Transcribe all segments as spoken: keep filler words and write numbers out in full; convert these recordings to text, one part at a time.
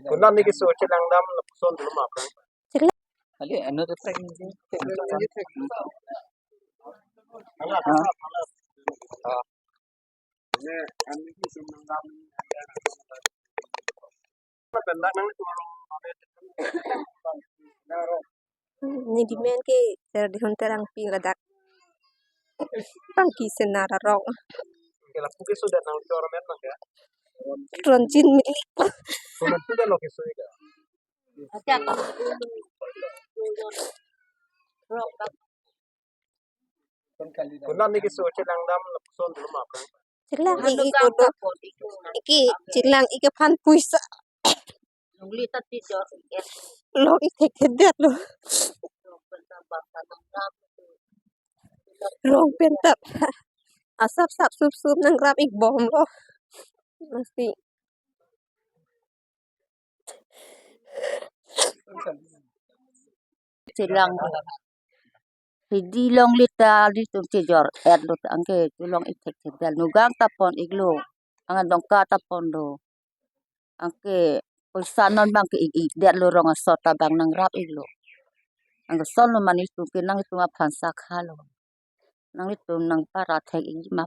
Konat niki so chelang dam lapuson dulu ma aphrang. Kali anu tu prank ni. Neli men ke Serdihun Terangpi, ladak Pangki Senar arong. Ke lapu ke sudah nang chor men nang ya. Ronjin Milik. Sudah sudah lo ke sudah. Konat niki so chelang dam lapuson dulu ma aphrang. Chelang, anu i kang kodo. Iki chelang, iki aphan puisa. Long ithek thekthe detlo. Rong pen ta asap sap sup sup nangrap ik bomlo. Mesti. Chelang. Hidi longle ta nelitum chejor-etlo ta anke chelong ik thekthe detlo. Gang ta pon iklo. Angan dongka ta ponlo. Anke puisa non abang ke ik ik detlo, rong asor ta abang nangrap iklo. Anke sonlo ma nelitum ke nanglitum aphan sakha lo. Nanglitum nangpara thek ik ma.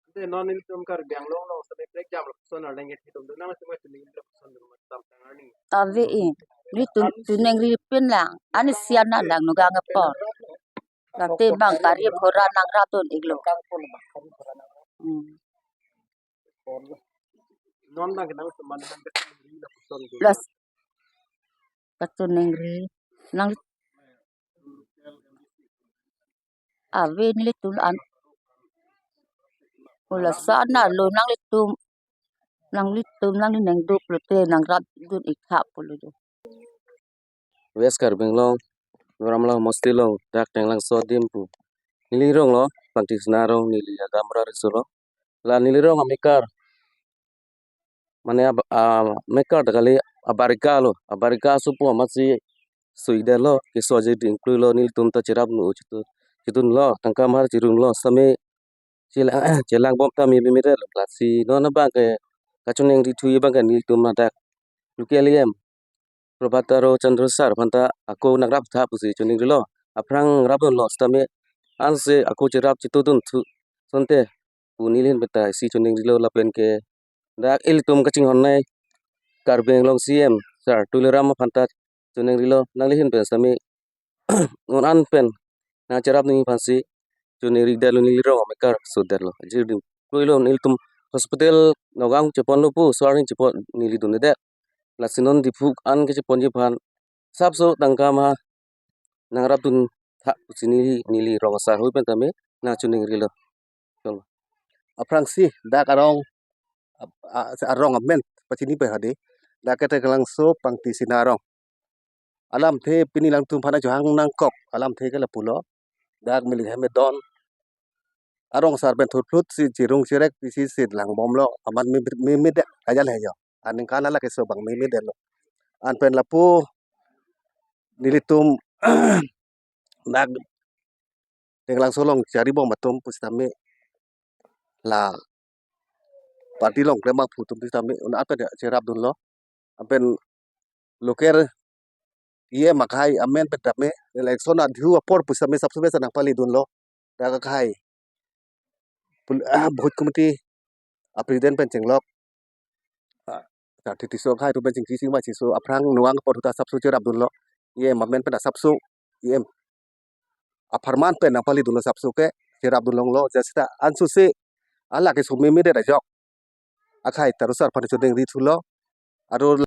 Ante non nelitum Karbi Anglong along sitame break jam lapuson arleng ke hitum do, nangtum ke tuning lapuson do ma tam tang arni. Ave e. Nelitum tunengri pen lang. Ani sian na lang no gang apor. Late abang gari ghora nangrap dun iklo. Hmm. Non abang ke nangtum man lapuson do. Plus. Katunengri. Nang ave nelitum an. Ula sana lo nanglitum. Nanglitum nangli neng duk lote nangrap dun ik tha pulo do. West Karbi Anglong, Ramla Mosti along, dak Tenglangso adim pu. Neli rong lo, Pangki Senar arong, neli agamra riso lo. La neli rong amekar. Mane ab-, ah, mekar ta kali abarika lo, abarika supo amatsi sui detlo, keso aje dingklui lo, nelitum ta cherap nu chitu, chitun lo, tangka mar chirum lo, sitame chelang, chelang bom ta mimi mimi detlo, lasi non abang ke kachoningri thu abang ke nelitum ladak local E M Prabhat Taro Chandra sir aphan ta ako nangrap tha pusi choningri lo. Aphrang rap lo sitame ansi ako cherap chitu dun thu sonte pu neli ahin pen ta isi choningri lo lapen ke dak ilitum kachinghon nei Karbi Anglong C M sir Tuliram aphan ta choningri lo, nangli ahin pen sitame non an pen nangcherap nangji aphansi choningri detlo, neli rong amekar so detlo. Ajir dingklui lo, nelitum hospital Nagaon cheponlo pu, so arni chepon neli dunde det. Lasi non Diphu an ke cheponji aphan sapso tangka ma nangrap dun tha pusi neli, neli rong asar hui pen tame nangchoningri lo. Cholo. Aphrangsi dak arong ap-, a-, arong amen pachini pai hadi. Dak ke Tenglangso Pangki Senar arong. Alamthe pini alangtum aphan ajohang nangkok alamthe ke lapulo. Dak milik hem don. Arong asar pen thurphlut si chirung chirek pisi si lang bomlo. Amat mimi, mimi det ajal hejo. Aningkan ala keso abang mimi detlo. An pen lapu nelitum dak Tenglangso along chari bom atum pusitame la party along klem abangphu atum pusitame un-at pen cherap dunlo. An pen local E M akhai amen pen tame election adhu apor pusitame sapso besa nangpali dunlo. Dak akhai pul-, ah, booth committee a president pen chenglok. Ah, ta thiti so akhai atum pen chingki chingma chiso aphrang nuang apor ta sapso cherap dunlo. E M amen pen sapso, E M apharman pen nangpali dunlo sapso ke cherap dun longlo, jasita ansose ala keso mimi det ajok akhai Taro sir aphan choningri thulo. Aro